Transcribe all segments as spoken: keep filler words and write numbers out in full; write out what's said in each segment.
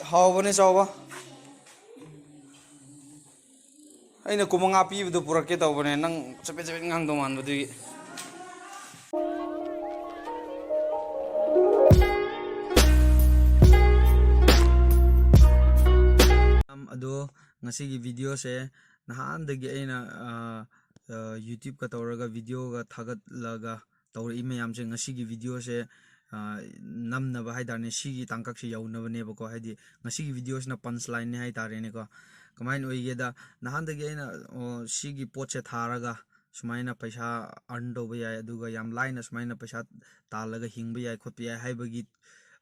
ꯍꯥꯎꯕꯅꯦ ꯆꯥꯎꯕ꯫ ꯑꯩꯅ ꯀꯨꯟ ꯃꯉꯥ ꯄꯤꯕꯗꯣ ꯄꯨꯔꯛꯀꯦ ꯇꯧꯕꯅꯦ, ꯅꯪ ꯆꯄꯦꯠ ꯆꯄꯦꯠ ꯉꯥꯡꯗꯧ ꯃꯥꯟꯕꯗꯨꯒꯤ꯫ ꯑꯗꯣ ꯉꯁꯤꯒꯤ ꯚꯤꯗꯤꯑꯣꯁꯦ ꯅꯍꯥꯟꯗꯒꯤ ꯑꯩꯅ, ꯑ, ꯑ, YouTube-ꯀ ꯇꯧꯔꯒ ꯚꯤꯗꯤꯑꯣꯒ ꯊꯥꯒꯠꯂꯒ ꯇꯧꯔꯛꯏ ꯃꯌꯥꯝꯁꯦ, ꯉꯁꯤꯒꯤ ꯚꯤꯗꯤꯑꯣꯁꯦ, ꯑ, ꯅꯝꯅꯕ ꯍꯥꯏ ꯇꯥꯔꯦꯅꯦ, ꯁꯤꯒꯤ ꯇꯥꯡꯀꯛꯁꯦ ꯌꯧꯅꯕꯅꯦꯕꯀꯣ꯫ ꯍꯥꯏꯗꯤ ꯉꯁꯤꯒꯤ ꯚꯤꯗꯤꯑꯣꯁꯤꯅ punchline-ꯅꯦ ꯍꯥꯏ ꯇꯥꯔꯦꯅꯦꯀꯣ꯫ ꯀꯃꯥꯏꯅ ꯑꯣꯏꯒꯦꯗ, ꯅꯍꯥꯟꯗꯒꯤ ꯑꯩꯅ, ꯑꯣ, ꯁꯤꯒꯤ ꯄꯣꯠꯁꯦ ꯊꯥꯔꯒ ꯁꯨꯃꯥꯏꯅ ꯄꯩꯁꯥ earn ꯇꯧꯕ ꯌꯥꯏ, ꯑꯗꯨꯒ ꯌꯥꯝ ꯂꯥꯏꯅ ꯁꯨꯃꯥꯏꯅ ꯄꯩꯁꯥ ꯇꯥꯜꯂꯒ ꯍꯤꯡꯕ ꯌꯥꯏ ꯈꯣꯠꯄ ꯌꯥꯏ ꯍꯥꯏꯕꯒꯤ,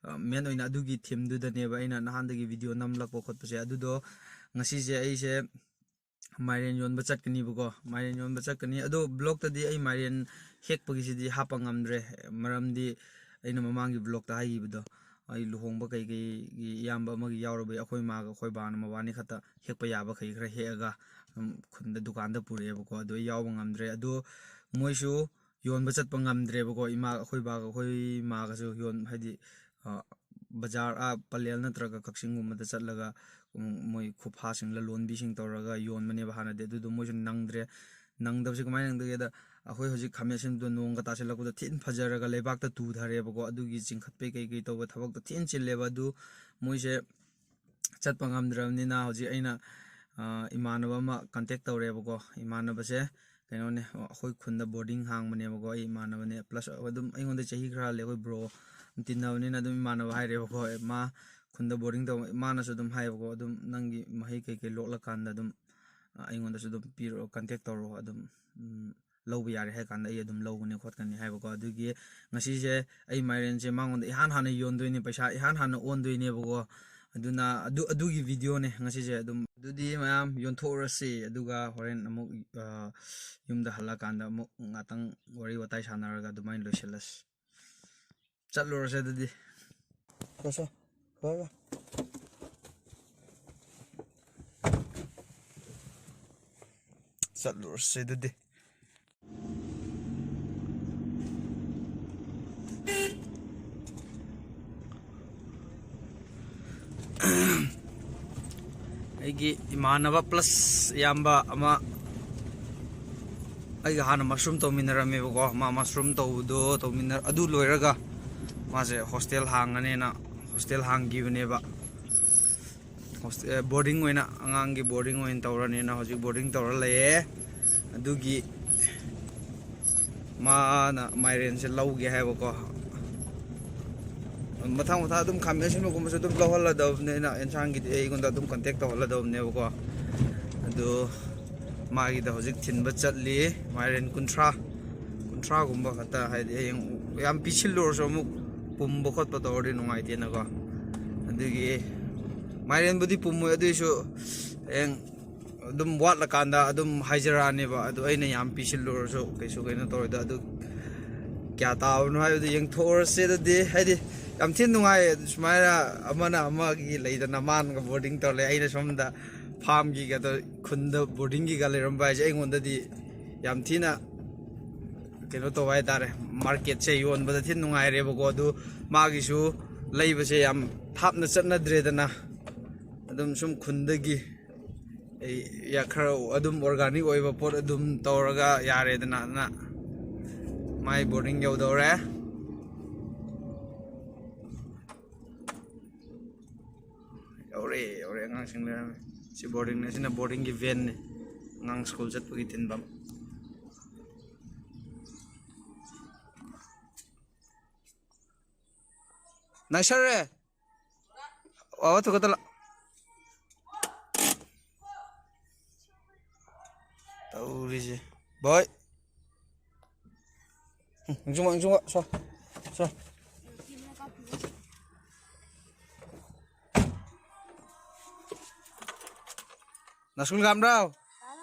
ꯑ, main ꯑꯣꯏꯅ ꯑꯗꯨꯒꯤ theme-ꯗꯨꯗꯅꯦꯕ ꯑꯩꯅ ꯅꯍꯥꯟꯗꯒꯤ ꯚꯤꯗꯤꯑꯣ ꯅꯝꯂꯛꯄ ꯈꯣꯠꯄꯁꯦ꯫ ꯑꯗꯨꯗꯣ ꯉꯁꯤꯁꯦ ꯑꯩꯁꯦ ꯃꯥꯏꯔꯦꯟ ꯌꯣꯟꯕ ꯆꯠꯀꯅꯤꯕꯀꯣ, ꯃꯥꯏꯔꯦꯟ ꯌꯣꯟꯕ ꯆꯠꯀꯅꯤ꯫ ꯑꯗꯣ vlog-ꯇꯗꯤ ꯑꯩ ꯃꯥꯏꯔꯦꯟ ꯍꯦꯛꯄꯒꯤꯁꯤꯗꯤ ꯍꯥꯞꯄ ꯉꯝꯗ꯭ꯔꯦ, ꯃꯔꯝꯗꯤ ꯑꯩꯅ ꯃꯃꯥꯡꯒꯤ vlog-ꯇ ꯍꯥꯏꯈꯤꯕꯗꯣ, ꯑꯩ ꯂꯨꯍꯣꯡꯕ ꯀꯩꯀꯩꯒꯤ ꯏꯌꯥꯝꯕ ꯑꯃꯒꯤ ꯌꯥꯎꯔꯨꯕꯩ ꯑꯩꯈꯣꯏ ꯃꯥꯒ ꯑꯩꯈꯣꯏ ꯕꯥꯅ ꯃꯕꯥꯅꯤ ꯈꯛꯇ ꯍꯦꯛꯄ ꯌꯥꯕ ꯈꯩ ꯈꯔ ꯍꯦꯛꯑꯒ, ꯎꯝ, ꯈꯨꯟꯗ ꯗꯨꯀꯥꯟꯗ ꯄꯨꯔꯛꯑꯦꯕꯀꯣ꯫ ꯑꯗꯣ ꯑꯩ ꯌꯥꯎꯕ ꯉꯝꯗ꯭ꯔꯦ꯫ ꯑꯗꯣ ꯃꯣꯏꯁꯨ ꯌꯣꯟꯕ ꯆꯠꯄ ꯉꯝꯗ꯭ꯔꯦꯕꯀꯣ, ꯏꯃꯥ, ꯑꯩꯈꯣꯏ ꯕꯥꯒ ꯑꯩꯈꯣꯏ ꯃꯥꯒꯁꯨ ꯌꯣꯟ-, ꯍꯥꯏꯗꯤ, ꯑ, ꯕꯖꯥꯔ, ꯑꯥ, ꯄꯂꯦꯜ ꯅꯠꯇ꯭ꯔꯒ ꯀꯛꯆꯤꯡꯒꯨꯝꯕꯗ ꯆꯠꯂꯒ, ꯎꯝ, ꯃꯣꯏ ꯈꯨꯐꯥꯁꯤꯡ, ꯂꯂꯣꯟꯕꯤꯁꯤꯡ ꯇꯧꯔꯒ ꯌꯣꯟꯕꯅꯦꯕ ꯍꯥꯟꯅꯗꯤ꯫ ꯑꯗꯨꯗꯣ ꯃꯣꯏꯁꯨ ꯅꯪꯗ꯭ꯔꯦ꯫ ꯅꯪꯗꯕꯁꯦ ꯀꯃꯥꯏꯅ ꯅꯪꯗꯒꯦꯗ, ꯑꯩꯈꯣꯏ ꯍꯧꯖꯤꯛ ꯈꯥꯃꯦꯟ ꯑꯁꯤꯟꯕꯗꯣ ꯅꯣꯡꯒ ꯇꯥꯁꯤꯜꯂꯛꯄꯗ ꯊꯤꯅ ꯐꯖꯔꯒ ꯂꯩꯕꯥꯛꯇ ꯇꯨꯊꯔꯦꯕꯀꯣ꯫ ꯑꯗꯨꯒꯤ ꯆꯤꯡꯈꯠꯄꯩ ꯀꯩ ꯀꯩ ꯇꯧꯕ ꯊꯕꯛꯇꯣ ꯊꯤꯅ ꯆꯤꯜꯂꯦꯕ꯫ ꯑꯗꯨ ꯃꯣꯏꯁꯦ ꯆꯠꯄ ꯉꯝꯗ꯭ꯔꯕꯅꯤꯅ ꯍꯧꯖꯤꯛ ꯑꯩꯅ, ꯑ, ꯏꯃꯥꯟꯅꯕ ꯑꯃ contact ꯇꯧꯔꯦꯕꯀꯣ꯫ ꯏꯃꯥꯟꯅꯕꯁꯦ ꯀꯩꯅꯣꯅꯦ, ꯑꯩꯈꯣꯏ ꯈꯨꯟꯗ boarding ꯍꯥꯡꯕꯅꯦꯕꯀꯣ꯫ ꯑꯩ ꯏꯃꯥꯟꯅꯕꯅꯦ, plus ꯑꯗꯨꯝ ꯑꯩꯉꯣꯟꯗ ꯆꯍꯤ ꯈꯔ ꯍꯜꯂꯦ, ꯑꯩꯈꯣꯏ bro ꯇꯤꯟꯅꯕꯅꯤꯅ ꯑꯗꯨꯝ ꯏꯃꯥꯟꯅꯕ ꯍꯥꯏꯔꯦꯕꯀꯣ꯫ ꯃꯥ ꯈꯨꯟꯗ boarding ꯇꯧꯕ, ꯃꯥꯅꯁꯨ ꯑꯗꯨꯝ ꯍꯥꯏꯌꯦꯕꯀꯣ, "ꯑꯗꯨꯝ ꯅꯪꯒꯤ ꯃꯍꯩ ꯀꯩꯀꯩ ꯂꯣꯛꯂꯀꯥꯟꯗ ꯑꯗꯨꯝ, ꯑ, ꯑꯩꯉꯣꯟꯗꯁꯨ ꯑꯗꯨꯝ ꯄꯤꯔꯛꯑꯣ, contact ꯇꯧꯔꯛꯑꯣ, ꯑꯗꯨꯝ, ꯎꯝ, ꯂꯧꯕ ꯌꯥꯔꯦ ꯍꯥꯏ ꯀꯥꯟꯗ ꯑꯩ ꯑꯗꯨꯝ ꯂꯧꯒꯅꯤ ꯈꯣꯠꯀꯅꯤ" ꯍꯥꯏꯕꯀꯣ꯫ ꯑꯗꯨꯒꯤ ꯉꯁꯤꯁꯦ ꯑꯩ ꯃꯥꯏꯔꯦꯟꯁꯦ ꯃꯉꯣꯟꯗ ꯏꯍꯥꯟ ꯍꯥꯟꯅ ꯌꯣꯟꯗꯣꯏꯅꯦ, ꯄꯩꯁꯥ ꯏꯍꯥꯟ ꯍꯥꯟꯅ ꯑꯣꯟꯗꯣꯏꯅꯦꯕꯀꯣ꯫ ꯑꯗꯨꯅ ꯑꯗꯨ, ꯑꯗꯨꯒꯤ ꯚꯤꯗꯤꯑꯣꯅꯦ ꯉꯁꯤꯁꯦ꯫ ꯑꯗꯨꯝ ꯑꯗꯨꯗꯤ ꯃꯌꯥꯝ ꯌꯣꯟꯊꯣꯛꯎꯔꯁꯤ, ꯑꯗꯨꯒ ꯍꯣꯔꯦꯟ ꯑꯃꯨꯛ, ꯑ, ꯌꯨꯝꯗ ꯍꯜꯂꯛꯀꯥꯟꯗ ꯑꯃꯨꯛ ꯉꯥꯛꯇꯪ ꯋꯥꯔꯤ ꯋꯥꯇꯥꯏ ꯁꯥꯟꯅꯔꯒ ꯑꯗꯨꯃꯥꯏꯅ ꯂꯣꯏꯁꯤꯜꯂꯁꯤ꯫ ꯆꯠꯂꯨꯔꯁꯦ ꯑꯗꯨꯗꯤ꯫ ꯆꯠꯁꯦ꯫ ꯍꯣꯏ, ꯍꯣꯏ꯫ ꯆꯠꯂꯨꯔꯁꯦ ꯑꯗꯨꯗꯤ꯫ ꯑꯩꯒꯤ ꯏꯃꯥꯟꯅꯕ ꯄ꯭ꯂꯁ ꯏꯌꯥꯝꯕ ꯑꯃ ꯑꯩꯒ ꯍꯥꯟꯅ ꯃꯁꯔꯨꯝ ꯇꯧꯃꯤꯟꯅꯔꯝꯃꯦꯕꯀꯣ꯫ ꯃꯥ ꯃꯁꯔꯨꯝ ꯇꯧꯕꯗꯣ ꯇꯧꯃꯤꯟꯅ ꯑꯗꯨ ꯂꯣꯏꯔꯒ ꯃꯥꯁꯦ ꯍꯣꯁꯇꯦꯜ ꯍꯥꯡꯉꯅꯦꯅ ꯍꯣꯁꯇꯦꯜ ꯍꯥꯡꯈꯤꯕꯅꯦꯕ꯫ ꯍꯣꯁꯇꯦꯜ ꯕꯣꯔꯗꯤꯡ ꯑꯣꯏꯅ, ꯑꯉꯥꯡꯒꯤ ꯕꯣꯔꯗꯤꯡ ꯑꯣꯏꯅ ꯇꯧꯔꯅꯦꯅ ꯍꯧꯖꯤꯛ ꯕꯣꯔꯗꯤꯡ ꯇꯧꯔ ꯂꯩꯌꯦ꯫ ꯑꯗꯨꯒꯤ ꯃꯥꯅ ꯃꯥꯏꯔꯦꯟꯁꯦ ꯂꯧꯒꯦ ꯍꯥꯏꯕꯀꯣ꯫ ꯃꯊꯪ ꯃꯊꯪ ꯑꯗꯨꯝ ꯈꯥꯃꯦꯟ ꯑꯁꯤꯟꯕꯒꯨꯝꯕꯁꯨ ꯑꯗꯨꯝ ꯂꯧꯍꯜꯂꯗꯕꯅꯤꯅ, ꯑꯦꯟꯁꯥꯡꯒꯤꯗꯤ ꯑꯩꯉꯣꯟꯗ ꯑꯗꯨꯝ ꯀꯟꯇꯦꯛ ꯇꯧꯍꯜꯂꯗꯕꯅꯦꯕꯀꯣ꯫ ꯑꯗꯨ ꯃꯥꯒꯤꯗ ꯍꯧꯖꯤꯛ ꯊꯤꯟꯕ ꯆꯠꯂꯤ꯫ ꯃꯥꯏꯔꯦꯟ ꯀꯨꯟꯊ꯭ꯔꯥ, ꯀꯨꯟꯊ꯭ꯔꯥꯒꯨꯝꯕ ꯈꯛꯇ, ꯍꯥꯏꯗꯤ ꯍꯌꯦꯡ ꯌꯥꯝ ꯄꯤꯁꯤꯜꯂꯨꯔꯁꯨ ꯑꯃꯨꯛ ꯄꯨꯝꯕ ꯈꯣꯠꯄ ꯇꯧꯔꯗꯤ ꯅꯨꯡꯉꯥꯏꯇꯦꯅꯀꯣ꯫ ꯑꯗꯨꯒꯤ ꯃꯥꯏꯔꯦꯟꯕꯨꯗꯤ ꯄꯨꯝꯃꯣꯏ, ꯑꯗꯨꯏꯁꯨ ꯍꯌꯦꯡ ꯑꯗꯨꯝ ꯋꯥꯠꯂꯀꯥꯟꯗ ꯑꯗꯨꯝ ꯍꯥꯏꯖꯔꯛꯑꯅꯦꯕ꯫ ꯑꯗꯨ ꯑꯩꯅ ꯌꯥꯝ ꯄꯤꯁꯤꯜꯂꯨꯔꯁꯨ ꯀꯩꯁꯨ ꯀꯩꯅꯣ ꯇꯧꯔꯣꯏꯗ꯫ ꯑꯗꯨ ꯀꯌꯥ ꯇꯥꯕꯅꯣ ꯍꯥꯏꯕꯗꯨ ꯌꯦꯡꯊꯣꯛꯎꯔꯁꯦ꯫ ꯑꯗꯨꯗꯤ ꯍꯥꯏꯗꯤ ꯌꯥꯝ ꯊꯤꯅ ꯅꯨꯡꯉꯥꯏ ꯁꯨꯃꯥꯏꯅ ꯑꯃꯅ ꯑꯃꯒꯤ ꯂꯩꯗꯅ, ꯃꯥꯅꯒ ꯕꯣꯔꯗꯤꯡ ꯇꯧꯔ ꯂꯩ, ꯑꯩꯅ ꯁꯣꯝꯗ ꯐꯥꯝꯒꯤꯒ ꯇꯧ-, ꯈꯨꯟꯗ ꯕꯣꯔꯗꯤꯡꯒꯤꯒ ꯂꯩꯔꯝꯕ ꯍꯥꯏꯁꯦ ꯑꯩꯉꯣꯟꯗꯗꯤ ꯌꯥꯝ ꯊꯤꯅ ꯀꯩꯅꯣ ꯇꯧꯕ ꯍꯥꯏꯇꯥꯔꯦ꯫ ꯃꯥꯔꯀꯦꯠꯁꯦ ꯌꯣꯟꯕꯗ ꯊꯤꯅ ꯅꯨꯡꯉꯥꯏꯔꯦꯕꯀꯣ꯫ ꯑꯗꯨ ꯃꯥꯒꯤꯁꯨ ꯂꯩꯕꯁꯦ ꯌꯥꯝ ꯊꯥꯞꯅ ꯆꯠꯅꯗ꯭ꯔꯦꯗꯅ, ꯑꯗꯨꯝ ꯁꯨꯝ ꯈꯨꯟꯗꯒꯤ ꯑꯩ ꯌꯥ-, ꯈꯔ ꯑꯗꯨꯝ ꯑꯣꯔꯒꯥꯅꯤꯛ ꯑꯣꯏꯕ ꯄꯣꯠ ꯑꯗꯨꯝ ꯇꯧꯔꯒ ꯌꯥꯔꯦꯗꯅ꯫ ꯑꯗꯨꯅ ꯃꯥꯏ ꯕꯣꯔꯗꯤꯡ ꯌꯧꯗꯧꯔꯦ꯫ ꯌꯧꯔꯦ, ꯌꯧꯔꯦ, ꯑꯉꯥꯡꯁꯤꯡ ꯂꯩꯔꯝꯃꯦ꯫ ꯁꯤ ꯕꯣꯔꯗꯤꯡꯅꯦ, ꯁꯤꯅ ꯕꯣꯔꯗꯤꯡꯒꯤ ꯚꯦꯟꯅꯤ, ꯑꯉꯥꯡ ꯁ꯭ꯀꯨꯜ ꯆꯠꯄꯒꯤ ꯊꯤꯟꯐꯝ꯫ ꯅꯥꯏꯁꯔꯦ꯫ ꯑꯋꯥ ꯊꯨꯀ ꯇꯂ꯫ ꯇꯧꯔꯤꯁꯦ꯫ ꯕꯣꯏ꯫ ꯎꯝ, ꯅꯤꯡꯁꯤꯡꯉꯣ, ꯅꯤꯡꯁꯤꯡꯉꯣ, ꯁꯣ, ꯁꯣ꯫ ꯅꯁꯀꯨꯜ ꯀꯥꯝꯕ꯭ꯔꯣ?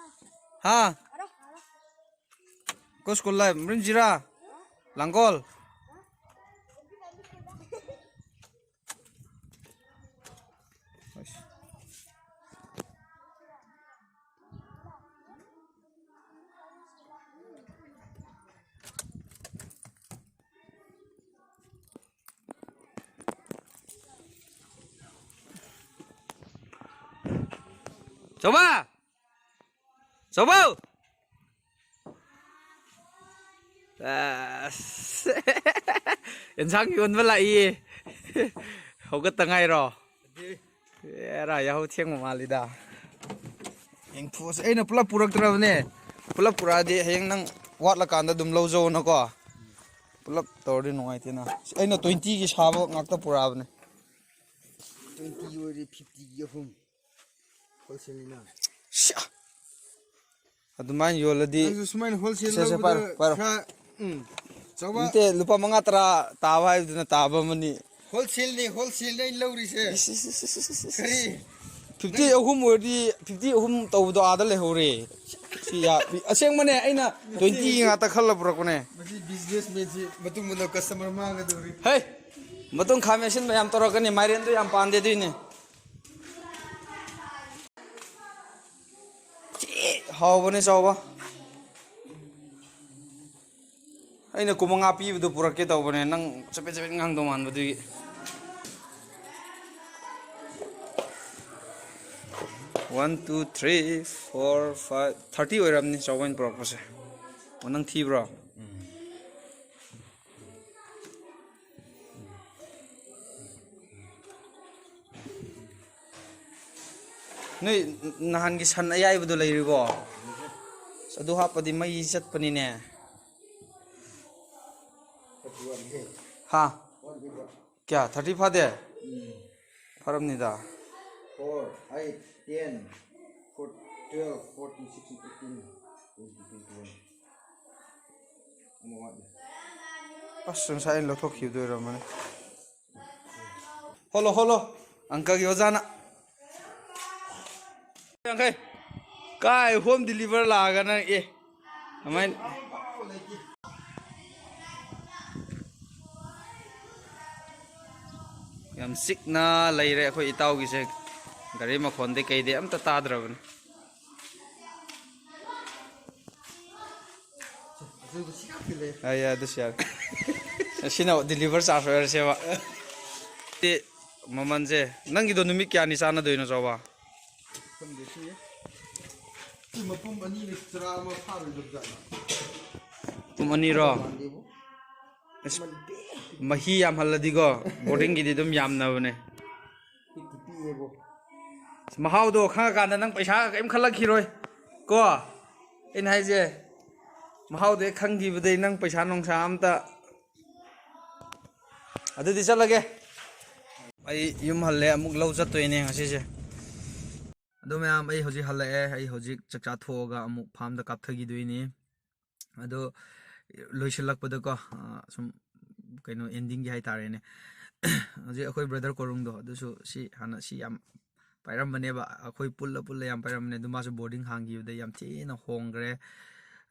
ꯍꯥ? ꯀꯣ ꯁ꯭ꯀꯨꯜ ꯂꯥꯏ ꯃꯔꯤꯟ ꯖꯤꯔꯥ? ꯂꯥꯡꯒꯣꯜ? ꯆꯥꯎꯕ! ꯆꯥꯎꯕ! ꯑꯁ, ꯑꯦꯟꯁꯥꯡ ꯌꯣꯟꯕ ꯂꯥꯛꯏꯌꯦ꯫ ꯍꯧꯒꯠꯇ ꯉꯥꯏꯔꯣ? ꯑꯦꯔꯥ, ꯌꯥꯍꯧ ꯊꯦꯡꯕ ꯃꯥꯜꯂꯤꯗ꯫ ꯌꯦꯡꯊꯣꯛꯑꯁꯤ꯫ ꯑꯩꯅ ꯄꯨꯂꯞ ꯄꯨꯔꯛꯇ꯭ꯔꯕꯅꯦ꯫ ꯄꯨꯂꯞ ꯄꯨꯔꯛꯑꯗꯤ ꯍꯌꯦꯡ ꯅꯪ ꯋꯥꯠꯂꯀꯥꯟꯗ ꯑꯗꯨꯝ ꯂꯧꯖꯧꯅꯀꯣ꯫ ꯄꯨꯂꯞ ꯇꯧꯔꯗꯤ ꯅꯨꯡꯉꯥꯏꯇꯦꯅ꯫ ꯑꯩꯅ ꯇ꯭ꯋꯦꯟꯇꯤꯒꯤ ꯁꯥꯕ ꯉꯥꯛꯇ ꯄꯨꯔꯛꯑꯕꯅꯦ꯫ ꯇ꯭ꯋꯦꯟꯇꯤ ꯑꯣꯏꯔꯗꯤ ꯐꯤꯐꯇꯤꯒꯤ ꯑꯍꯨꯝ꯫ ꯍꯣꯜꯁꯦꯜꯅꯤꯅ꯫ ꯁ꯭ꯌꯥ! ꯑꯗꯨꯃꯥꯏꯅ ꯌꯣꯜꯂꯗꯤ ꯅꯪꯁꯨ ꯁꯨꯃꯥꯏꯅ ꯍꯣꯜꯁꯦꯜ ꯁꯦ, ꯁꯦ, ꯂꯧꯕꯗ ꯄꯥꯏꯔꯣ, ꯄꯥꯏꯔꯣ꯫ ꯈꯔ, ꯎꯝ, ꯆꯥꯎꯕ꯫ ꯅꯠꯇꯦ, ꯂꯨꯄꯥ ꯃꯉꯥ ꯇꯔꯥ ꯇꯥꯕ ꯍꯥꯏꯕꯗꯨꯅ ꯇꯥꯕ ꯑꯃꯅꯤ꯫ ꯍꯣꯜꯁꯦꯜꯅꯤ, ꯍꯣꯜꯁꯦꯜꯅꯤ ꯑꯩꯅ ꯂꯧꯔꯤꯁꯦ꯫ ꯏꯁ, ꯏꯁ, ꯏꯁ, ꯏꯁ, ꯏꯁ, ꯏꯁ꯫ ꯀꯔꯤ? ꯐꯤꯐꯇꯤ ꯑꯍꯨꯝ ꯑꯣꯏꯔꯗꯤ, ꯐꯤꯐꯇꯤ ꯑꯍꯨꯝ ꯇꯧꯕꯗꯣ ꯑꯥꯗ ꯂꯩꯍꯧꯔꯦ꯫ ꯁꯤ ꯌꯥ-, ꯑꯁꯦꯡꯕꯅꯦ, ꯑꯩꯅ ꯇ꯭ꯋꯦꯟꯇꯤ ꯉꯥꯛꯇ ꯈꯜꯂ ꯄꯨꯔꯛꯄꯅꯦ꯫ ꯃꯁꯤ ꯕꯤꯖꯤꯅꯦꯁꯃꯦꯟꯁꯤ ꯃꯇꯨꯡ ꯃꯅꯥꯎ ꯀꯁꯇꯃꯔ ꯃꯥꯡꯒꯗꯧꯔꯤ꯫ ꯍꯩ! ꯃꯇꯨꯡ ꯈꯥꯃꯦꯟ ꯑꯁꯤꯟꯕ ꯌꯥꯝ ꯇꯧꯔꯛꯀꯅꯤ, ꯃꯥꯏꯔꯦꯟꯗꯣ ꯌꯥꯝ ꯄꯥꯟꯗꯦ ꯑꯗꯨꯏꯅꯦ꯫ ꯊꯤ ꯍꯥꯎꯕꯅꯦ ꯆꯥꯎꯕ꯫ ꯑꯩꯅ ꯀꯨꯟꯃꯉꯥ ꯄꯤꯕꯗꯨ ꯄꯨꯔꯛꯀꯦ ꯇꯧꯕꯅꯦ, ꯅꯪ ꯆꯄꯦꯠ ꯆꯄꯦꯠ ꯉꯥꯡꯗꯧ ꯃꯥꯟꯕꯗꯨꯒꯤ꯫ One, two, three, four, five, thirty ꯑꯣꯏꯔꯝꯅꯤ ꯆꯥꯎꯕ ꯑꯩꯅ ꯄꯨꯔꯛꯄꯁꯦ꯫ ꯑꯣ, ꯅꯪ ꯊꯤꯕ꯭ꯔꯣ? ꯅꯣꯏ ꯅꯍꯥꯟꯒꯤ ꯁꯟ ꯑꯌꯥꯏꯕꯗꯣ ꯂꯩꯔꯤꯕꯣ? ꯑꯁ, ꯑꯗꯨ ꯍꯥꯞꯄꯗꯤ ꯃꯩ ꯆꯠꯄꯅꯤꯅꯦ꯫ ꯍꯥ? ꯀꯌꯥ? ꯊꯥꯔꯇꯤ ꯐꯥꯗꯦ? ꯐꯔꯝꯅꯤꯗ꯫ Four, eight, ten, four, twelve, fourteen, sixteen, eighteen, twenty, twenty-one. ꯑꯃ ꯋꯥꯠꯂꯤ꯫ ꯑꯁ, ꯉꯁꯥꯏ ꯑꯩꯅ ꯂꯧꯊꯣꯛꯈꯤꯕꯗꯣ ꯑꯣꯏꯔꯝꯃꯅꯤ꯫ ꯍꯣꯂꯣ, ꯍꯣꯂꯣ꯫ ꯑꯪꯀꯜꯒꯤ ꯑꯣꯖꯥꯅ꯫ ꯌꯥꯡꯈꯩ꯫ ꯀꯥꯏ ꯍꯣꯝ ꯗꯤꯂꯤꯚꯔ ꯂꯥꯛꯑꯒ ꯅꯪ, ꯑꯦ, ꯀꯃꯥꯏꯅ? ꯌꯥꯝ ꯆꯤꯛꯅ ꯂꯩꯔꯦ ꯑꯩꯈꯣꯏ ꯏꯇꯥꯎꯒꯤꯁꯦ꯫ ꯒꯥꯔꯤ ꯃꯈꯣꯟꯗꯤ ꯀꯩꯗꯤ ꯑꯝꯇ ꯇꯥꯗ꯭ꯔꯕꯅꯤ꯫ ꯑꯗꯨ ꯁꯤ ꯈꯛꯇ ꯂꯩ꯫ ꯑ, ꯌꯥꯏ, ꯑꯗꯨꯁꯨ ꯌꯥꯔꯦ꯫ ꯑꯁꯤꯅ ꯗꯤꯂꯤꯚꯔ ꯆꯥꯔꯖ ꯑꯣꯏꯔꯁꯦꯕ꯫ ꯇꯦ, ꯃꯃꯜꯁꯦ, ꯅꯪꯒꯤꯗꯣ ꯅꯨꯃꯤꯠ ꯀꯌꯥꯅꯤ ꯆꯥꯟꯅꯗꯣꯏꯅꯣ, ꯆꯥꯎꯕ? ꯈꯪꯗꯦ ꯁꯤ꯫ ꯁꯤ ꯃꯄꯨꯝ ꯑꯅꯤꯅ ꯆꯔꯥ ꯑꯃ ꯐꯥꯔꯣꯏꯗꯕꯖꯥꯠꯂ? ꯄꯨꯡ ꯑꯅꯤꯔꯣ? ꯃꯥꯟꯗꯦꯕꯨ꯫ ꯑꯁ, ꯃꯟꯗꯦ꯫ ꯃꯍꯤ ꯌꯥꯝꯍꯜꯂꯗꯤꯀꯣ, ꯕꯣꯔꯗꯤꯡꯒꯤꯗꯤ ꯑꯗꯨꯝ ꯌꯥꯝꯅꯕꯅꯦ꯫ ꯄꯤꯛꯇꯤ ꯄꯤꯛꯑꯦꯕꯣ꯫ ꯃꯍꯥꯎꯗꯣ ꯈꯪꯉꯀꯥꯟꯗ ꯅꯪ ꯄꯩꯁꯥ ꯀꯔꯤꯝ ꯈꯜꯂꯛꯈꯤꯔꯣꯏ ꯀꯣ꯫ ꯑꯩꯅ ꯍꯥꯏꯁꯦ, ꯃꯍꯥꯎꯗꯣ ꯍꯦꯛ ꯈꯪꯈꯤꯕꯗꯩ ꯅꯪ ꯄꯩꯁꯥ ꯅꯨꯡꯁꯥ ꯑꯝꯇ꯫ ꯑꯗꯨꯗꯤ ꯆꯠꯂꯒꯦ꯫ ꯑꯩ ꯌꯨꯝ ꯍꯜꯂꯦ, ꯑꯃꯨꯛ ꯂꯧ ꯆꯠꯇꯣꯏꯅꯦ ꯉꯁꯤꯁꯦ꯫ ꯑꯗꯣ ꯃꯌꯥꯝ, ꯑꯩ ꯍꯧꯖꯤꯛ ꯍꯜꯂꯛꯑꯦ꯫ ꯑꯩ ꯍꯧꯖꯤꯛ ꯆꯥꯛꯆꯥ ꯊꯣꯛꯑꯒ ꯑꯃꯨꯛ ꯐꯥꯔꯝꯗ ꯀꯥꯞꯊꯈꯤꯗꯣꯏꯅꯤ꯫ ꯑꯗꯣ ꯂꯣꯏꯁꯤꯜꯂꯛꯄꯗꯀꯣ, ꯑ, ꯁꯨꯝ ꯀꯩꯅꯣ, ꯑꯦꯟꯗꯤꯡꯒꯤ ꯍꯥꯏꯇꯥꯔꯦꯅꯦ꯫ ꯍꯧꯖꯤꯛ ꯑꯩꯈꯣꯏ ꯕ꯭ꯔꯗꯔ ꯀꯣꯔꯨꯡꯗꯣ, ꯑꯗꯨꯁꯨ ꯁꯤ ꯍꯥꯟꯅ ꯁꯤ ꯌꯥꯝ ꯄꯥꯏꯔꯝꯕꯅꯦꯕ, ꯑꯩꯈꯣꯏ ꯄꯨꯜꯂ ꯄꯨꯜꯂ ꯌꯥꯝ ꯄꯥꯏꯔꯝꯕꯅꯦ꯫ ꯑꯗꯨ ꯃꯥꯁꯨ ꯕꯣꯔꯗꯤꯡ ꯍꯥꯡꯈꯤꯕꯗ ꯌꯥꯝ ꯊꯤꯅ ꯍꯣꯡꯈ꯭ꯔꯦ꯫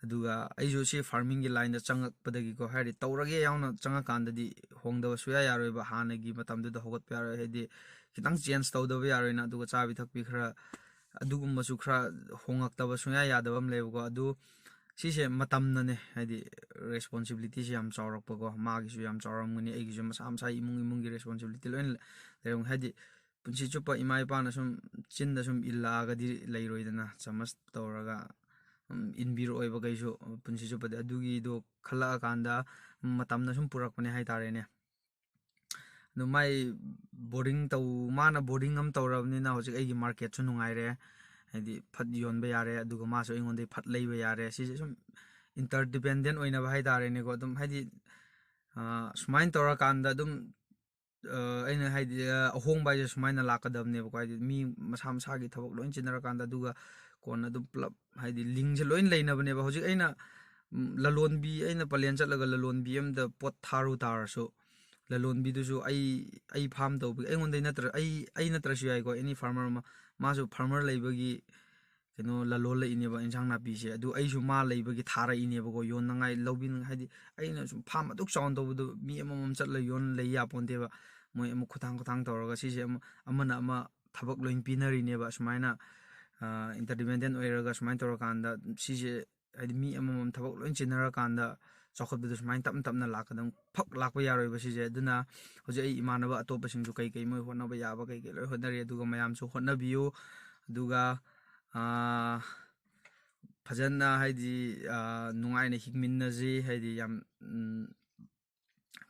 ꯑꯗꯨꯒ ꯑꯩꯁꯨ ꯁꯤ ꯐꯥꯔꯃꯤꯡꯒꯤ ꯂꯥꯏꯟꯗ ꯆꯪꯉꯛꯄꯗꯒꯤꯀꯣ, ꯍꯥꯏꯗꯤ ꯇꯧꯔꯒꯦ ꯌꯥꯎꯅ ꯆꯪꯉꯀꯥꯟꯗꯗꯤ ꯍꯣꯡꯗꯕ ꯁꯨꯡꯌꯥ ꯌꯥꯔꯣꯏꯕ, ꯍꯥꯟꯅꯒꯤ ꯃꯇꯝꯗꯨꯗ ꯍꯧꯒꯠꯄ ꯌꯥꯔꯣꯏ꯫ ꯍꯥꯏꯗꯤ ꯈꯤꯇꯪ ꯆꯦꯟꯖ ꯇꯧꯗꯕ ꯌꯥꯔꯣꯏꯅ꯫ ꯑꯗꯨꯒ ꯆꯥꯕꯤ ꯊꯛꯄꯤ ꯈꯔ ꯑꯗꯨꯒꯨꯝꯕꯁꯨ ꯈꯔ ꯍꯣꯡꯉꯛꯇꯕ ꯁꯨꯡꯌꯥ ꯌꯥꯗꯕ ꯑꯃ ꯂꯩꯕꯀꯣ꯫ ꯑꯗꯨ ꯁꯤꯁꯦ ꯃꯇꯝꯅꯅꯦ, ꯍꯥꯏꯗꯤ ꯔꯦꯁꯄꯣꯟꯁꯤꯕꯤꯂꯤꯇꯤꯁꯦ ꯌꯥꯝ ꯆꯥꯎꯔꯛꯄꯀꯣ, ꯃꯥꯒꯤꯁꯨ ꯌꯥꯝ ꯆꯥꯎꯔꯝꯒꯅꯤ, ꯑꯩꯒꯤꯁꯨ ꯃꯁꯥ ꯃꯁꯥ ꯏꯃꯨꯡ ꯏꯃꯨꯡꯒꯤ ꯔꯦꯁꯄꯣꯟꯁꯤꯕꯤꯂꯤꯇꯤ ꯂꯣꯏꯅ ꯂꯩꯔꯝꯒꯅꯤ꯫ ꯍꯥꯏꯗꯤ ꯄꯨꯟꯁꯤ ꯆꯨꯞꯄ ꯏꯃꯥ ꯏꯄꯥꯅ ꯁꯨꯝ ꯆꯤꯟꯗ ꯁꯨꯝ ꯏꯜꯂꯛꯑꯒꯗꯤ ꯂꯩꯔꯣꯏꯗꯅ, ꯆꯃꯁ ꯇꯧꯔꯒ ꯁꯨꯝ ꯏꯟꯕꯤꯔꯛꯑꯣꯏꯕ ꯀꯩꯁꯨ ꯄꯨꯟꯁꯤ ꯆꯨꯞꯄꯗꯤ꯫ ꯑꯗꯨꯒꯤꯗꯣ ꯈꯜꯂꯛꯑꯀꯥꯟꯗ ꯃꯇꯝꯅ ꯁꯨꯝ ꯄꯨꯔꯛꯄꯅꯦ ꯍꯥꯏꯇꯥꯔꯦꯅꯦ꯫ ꯑꯗꯨ ꯃꯥꯏ ꯕꯣꯔꯗꯤꯡ ꯇꯧ-, ꯃꯥꯅ ꯕꯣꯔꯗꯤꯡ ꯑꯃ ꯇꯧꯔꯕꯅꯤꯅ ꯍꯧꯖꯤꯛ ꯑꯩꯒꯤ ꯃꯥꯔꯀꯦꯠꯁꯨ ꯅꯨꯡꯉꯥꯏꯔꯦ, ꯍꯥꯏꯗꯤ ꯐꯠ ꯌꯣꯟꯕ ꯌꯥꯔꯦ, ꯑꯗꯨꯒ ꯃꯥꯁꯨ ꯑꯩꯉꯣꯟꯗꯒꯤ ꯐꯠ ꯂꯩꯕ ꯌꯥꯔꯦ꯫ ꯁꯤꯁꯦ ꯁꯨꯝ ꯏꯟꯇꯔꯗꯤꯄꯦꯟꯗꯦꯟ ꯑꯣꯏꯅꯕ ꯍꯥꯏꯇꯥꯔꯦꯅꯦꯀꯣ꯫ ꯑꯗꯨꯝ ꯍꯥꯏꯗꯤ, ꯑ, ꯁꯨꯃꯥꯏꯅ ꯇꯧꯔꯀꯥꯟꯗ ꯑꯗꯨꯝ, ꯑ, ꯑꯩꯅ ꯍꯥꯏꯗꯤ, ꯑ, ꯑꯍꯣꯡꯕ ꯍꯥꯏꯁꯦ ꯁꯨꯃꯥꯏꯅ ꯂꯥꯛꯀꯗꯕꯅꯦꯕꯀꯣ꯫ ꯍꯥꯏꯗꯤ ꯃꯤ ꯃꯁꯥ ꯃꯁꯥꯒꯤ ꯊꯕꯛ ꯂꯣꯏ ꯆꯤꯟꯅꯔꯀꯥꯟꯗ, ꯑꯗꯨꯒ ꯀꯣꯟꯅ ꯑꯗꯨꯝ ꯄꯨꯂꯞ ꯍꯥꯏꯗꯤ ꯂꯤꯡꯁꯦ ꯂꯣꯏ ꯂꯩꯅꯕꯅꯦꯕ꯫ ꯍꯧꯖꯤꯛ ꯑꯩꯅ, ꯎꯝ, ꯂꯂꯣꯟꯕꯤ, ꯑꯩꯅ ꯄꯂꯦꯟ ꯆꯠꯂꯒ ꯂꯂꯣꯟꯕꯤ ꯑꯃꯗ ꯄꯣꯠ ꯊꯥꯔꯨ ꯇꯥꯔꯁꯨ, ꯂꯂꯣꯟꯕꯤꯗꯨꯁꯨ ꯑꯩ, ꯑꯩ ꯐꯥꯔꯝ ꯇꯧꯕꯒꯤ, ꯑꯩꯉꯣꯟꯗꯩ ꯅꯠꯇ꯭ꯔ-, ꯑꯩ, ꯑꯩ ꯅꯠꯇ꯭ꯔꯁꯨ ꯌꯥꯏꯀꯣ, ꯑꯦꯅꯤ ꯐꯥꯔꯃꯔ ꯑꯃ, ꯃꯥꯁꯨ ꯐꯥꯔꯃꯔ ꯂꯩꯕꯒꯤ ꯀꯩꯅꯣ ꯂꯂꯣꯜꯂꯛꯏꯅꯦꯕ ꯏꯟꯁꯥꯡ ꯅꯥꯄꯤꯁꯦ꯫ ꯑꯗꯨ ꯑꯩꯁꯨ ꯃꯥ ꯂꯩꯕꯒꯤ ꯊꯥꯔꯛꯏꯅꯦꯕꯀꯣ, ꯌꯣꯟꯅꯉꯥꯏ, ꯂꯧꯕꯤꯅꯉꯥꯏ꯫ ꯍꯥꯏꯗꯤ ꯑꯩꯅ ꯁꯨꯝ ꯐꯥꯔꯝ ꯑꯗꯨꯛ ꯆꯥꯎꯅ ꯇꯧꯕꯗꯣ ꯃꯤ ꯑꯃꯃꯝ ꯆꯠꯂ ꯌꯣꯟ ꯂꯩ ꯌꯥꯄꯣꯟꯇꯦꯕ꯫ ꯃꯣꯏ ꯑꯃꯨꯛ ꯈꯨꯊꯥꯡ ꯈꯨꯊꯥꯡ ꯇꯧꯔꯒ ꯁꯤꯁꯦ ꯑꯃ-, ꯑꯃꯅ ꯑꯃ ꯊꯕꯛ ꯂꯣꯏ ꯄꯤꯅꯔꯤꯅꯦꯕ꯫ ꯁꯨꯃꯥꯏꯅ, ꯑ, ꯏꯟꯇꯔꯗꯤꯄꯦꯟꯗꯦꯟ ꯑꯣꯏꯔꯒ ꯁꯨꯃꯥꯏꯅ ꯇꯧꯔꯀꯥꯟꯗ ꯁꯤꯁꯦ ꯍꯥꯏꯗꯤ ꯃꯤ ꯑꯃꯃꯝ ꯊꯕꯛ ꯂꯣꯏ ꯆꯤꯟꯅꯔꯀꯥꯟꯗ ꯆꯥꯎꯈꯠꯄꯗꯣ ꯁꯨꯃꯥꯏꯅ ꯇꯞꯅ ꯇꯞꯅ ꯂꯥꯛꯀꯗꯕ, ꯐꯛ ꯂꯥꯛꯄ ꯌꯥꯔꯣꯏꯕ ꯁꯤꯁꯦ꯫ ꯑꯗꯨꯅ ꯍꯧꯖꯤꯛ ꯑꯩ ꯏꯃꯥꯟꯅꯕ ꯑꯇꯣꯞꯄꯁꯤꯡꯁꯨ ꯀꯩ ꯀꯩ ꯃꯣꯏ ꯍꯣꯠꯅꯕ ꯌꯥꯕ ꯀꯩ ꯀꯩ ꯂꯣꯏ ꯍꯣꯠꯅꯔꯤ꯫ ꯑꯗꯨꯒ ꯃꯌꯥꯝꯁꯨ ꯍꯣꯠꯅꯕꯤꯌꯨ꯫ ꯑꯗꯨꯒ, ꯑꯥ, ꯐꯖꯅ ꯍꯥꯏꯗꯤ, ꯑꯥ, ꯅꯨꯡꯉꯥꯏꯅ ꯍꯤꯡꯃꯤꯟꯅꯁꯤ꯫ ꯍꯥꯏꯗꯤ ꯌꯥꯝ, ꯎꯝ,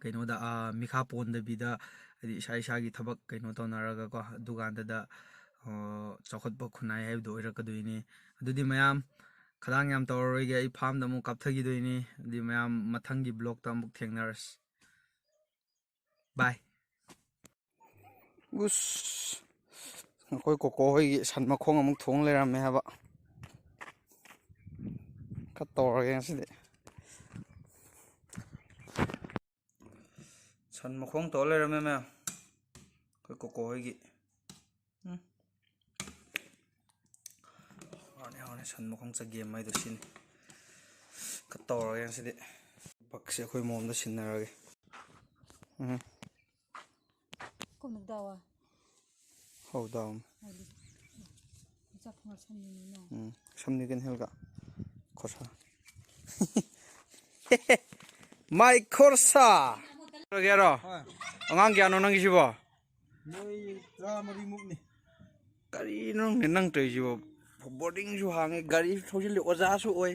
ꯀꯩꯅꯣꯗ, ꯑꯥ, ꯃꯤꯈꯥ ꯄꯣꯟꯗꯕꯤꯗ ꯍꯥꯏꯗꯤ ꯏꯁꯥ ꯏꯁꯥꯒꯤ ꯊꯕꯛ ꯀꯩꯅꯣ ꯇꯧꯅꯔꯒꯀꯣ, ꯑꯗꯨꯀꯥꯟꯗꯗ, ꯑꯣ, ꯆꯥꯎꯈꯠꯄ ꯈꯨꯟꯅꯥꯏ ꯍꯥꯏꯕꯗꯣ ꯑꯣꯏꯔꯛꯀꯗꯣꯏꯅꯤ꯫ ꯑꯗꯨꯗꯤ ꯃꯌꯥꯝ ꯈꯗꯥꯡ ꯌꯥꯝ ꯇꯧꯔꯔꯣꯏꯒꯦ, ꯑꯩ farm ꯗ ꯑꯃꯨꯛ ꯀꯥꯞꯊꯈꯤꯗꯣꯏꯅꯤ꯫ ꯑꯗꯨꯗꯤ ꯃꯌꯥꯝ ꯃꯊꯪꯒꯤ vlog ꯇ ꯑꯃꯨꯛ ꯊꯦꯡꯅꯔꯁꯤ꯫ Bye꯫ ꯎꯁ, ꯑꯩꯈꯣꯏ ꯀꯣꯀꯣ ꯍꯣꯏꯒꯤ ꯁꯟ ꯃꯈꯣꯡ ꯑꯃꯨꯛ ꯊꯣꯡ ꯂꯩꯔꯝꯃꯦ ꯍꯥꯏꯕ꯫ ꯈꯔ ꯇꯧꯔꯒꯦ ꯉꯁꯤꯗꯤ꯫ ꯁꯟ ꯃꯈꯣꯡ ꯇꯧꯔ ꯂꯩꯔꯝꯃꯦ ꯃꯌꯥꯝ, ꯑꯩꯈꯣꯏ ꯀꯣꯀꯣ ꯍꯣꯏꯒꯤ꯫ ꯎꯝ꯫ ꯍꯥꯎꯔꯅꯤ, ꯍꯥꯎꯔꯅꯤ, ꯁꯟ ꯃꯈꯣꯡ ꯆꯒꯦꯝ ꯍꯥꯏꯗꯣ ꯁꯤꯅꯤ꯫ ꯈꯔ ꯇꯧꯔꯒꯦ ꯉꯁꯤꯗꯤ꯫ ꯕꯛꯁꯦ ꯑꯩꯈꯣꯏ ꯃꯣꯝꯗ ꯁꯤꯟꯅꯔꯒꯦ꯫ ꯎꯝ꯫ ꯀꯣꯃꯛ ꯗꯥꯋꯥ꯫ ꯍꯧ ꯗꯥꯎꯝ꯫ ꯍꯥꯏꯗꯤ, ꯆꯥꯛ ꯈꯨꯃꯔ ꯁꯝꯅꯤꯅꯦ꯫ ꯎꯝ, ꯁꯝꯅꯤ ꯀꯩꯅꯣ ꯍꯦꯜꯒ꯫ ꯈꯣꯔꯁꯥ꯫ ꯃꯥꯏ ꯈꯣꯔꯁꯥ꯫ ꯇꯧꯔꯒꯦꯔꯣ? ꯍꯣꯏ꯫ ꯑꯉꯥꯡ ꯀꯌꯥꯅꯣ ꯅꯪꯒꯤꯁꯤꯕꯣ? ꯃꯣꯏ ꯇꯔꯥꯃꯔꯤꯃꯨꯛꯅꯤ꯫ ꯀꯔꯤꯅꯣ ꯈꯪꯗꯦ ꯅꯪ ꯇꯧꯔꯤꯁꯤꯕꯣ? Boarding ꯁꯨ ꯍꯥꯡꯉꯦ, ꯒꯥꯔꯤꯁꯨ ꯊꯧꯖꯤꯜꯂꯤ, ꯑꯣꯖꯥꯁꯨ ꯑꯣꯏ꯫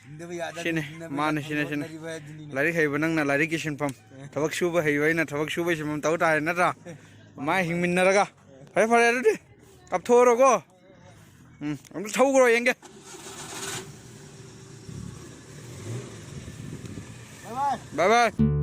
ꯍꯤꯡꯗꯕ ꯌꯥꯗꯕ, ꯁꯤꯅꯤ, ꯍꯤꯡꯅꯕ ꯃꯥꯅꯤ, ꯌꯥꯗꯕ ꯁꯤꯅꯤ, ꯁꯤꯅꯤ꯫ ꯍꯣꯠꯅꯔꯤꯕ ꯍꯥꯏꯗꯨꯅꯤꯅꯦ꯫ ꯂꯥꯏꯔꯤꯛ ꯍꯩꯕ ꯅꯪꯅ ꯂꯥꯏꯔꯤꯛꯀꯤ ꯁꯤꯟꯐꯝ, ꯑꯦ꯫ ꯊꯕꯛ ꯁꯨꯕ ꯍꯩꯕ ꯑꯩꯅ ꯊꯕꯛ ꯁꯨꯕꯒꯤ ꯁꯤꯟꯐꯝ ꯇꯧ ꯇꯥꯔꯦ ꯅꯠꯇ꯭ꯔꯥ? ꯑꯦ꯫ ꯃꯥꯏ ꯍꯤꯡꯃꯤꯟꯅꯔꯒ꯫ ꯐꯔꯦ, ꯐꯔꯦ, ꯑꯗꯨꯗꯤ ꯀꯥꯞꯊꯣꯛꯑꯔꯣꯀꯣ꯫ ꯎꯝ, ꯑꯝꯇ ꯊꯧꯈ꯭ꯔꯣ ꯌꯦꯡꯒꯦ꯫ Bye bye꯫ Bye bye꯫